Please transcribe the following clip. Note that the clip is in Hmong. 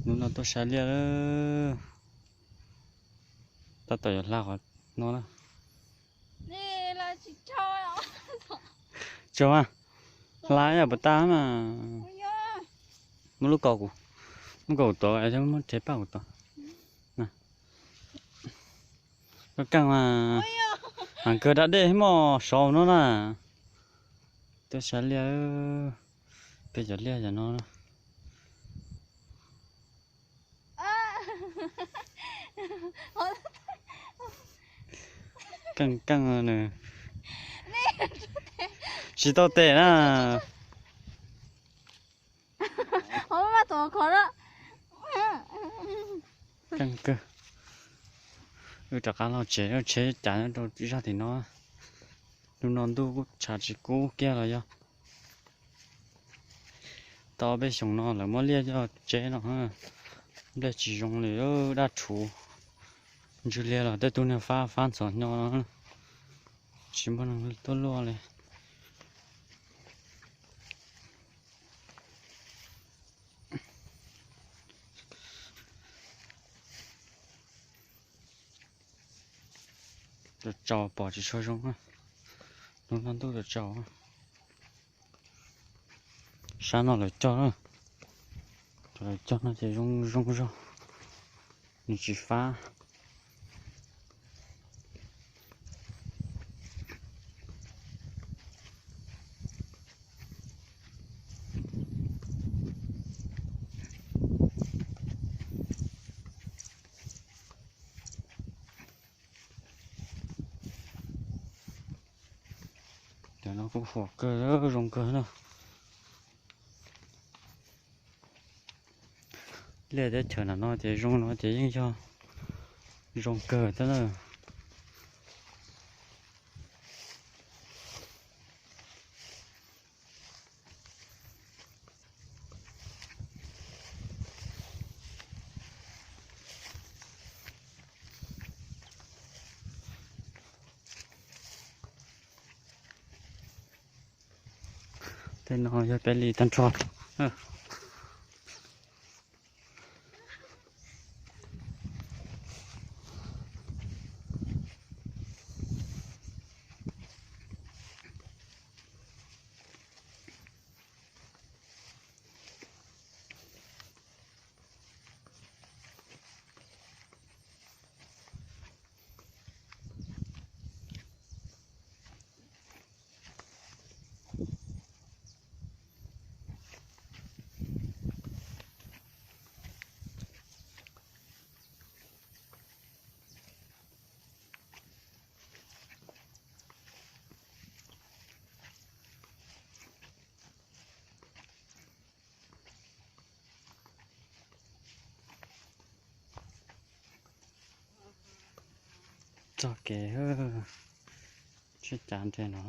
Hnub no tuaj saib liaj lawm. Tab tom yuav hla qhov no na. Tsaug mas, hla ib yam puas tag mas. Muab lub kaus kuv, muab kaus kuv tod, muab rhev paj kuv tod. Koj keej mas, heev kawg, dab dej mos sov no na. Tuaj saib liaj, peb cov liaj cov no. Keej keej nws tsis tau tes na. Keej kawg. Wb rov qab los tsev, tsheb cav nyob rau zaj tim no. Hnub no ntuj kuj tshav tsis kub kiag los yog. Tau peb xyoos no lawv muab liaj coj tseb no, nplej tsis zoo li, daj rhuv. Ntsws liag los tej tug niag fab fab ntxhov hnyo no, tsis muaj neeg tuaj luaj li. Cov tsaus pom tsis tshua zoo, hnub no ntuj cov tsaus. Sab no lawv cog, cov lawv cog no ces zoo zoo zog, nws tsis fab. Cov no kuj huam kawg, zoo kawg na. Liaj teb chaws ntawm no ces zoo no ces yeej yog zoo kawg thiab na. Tej no yog peb li tag nrho. Txoj kev tsheb cav nres no.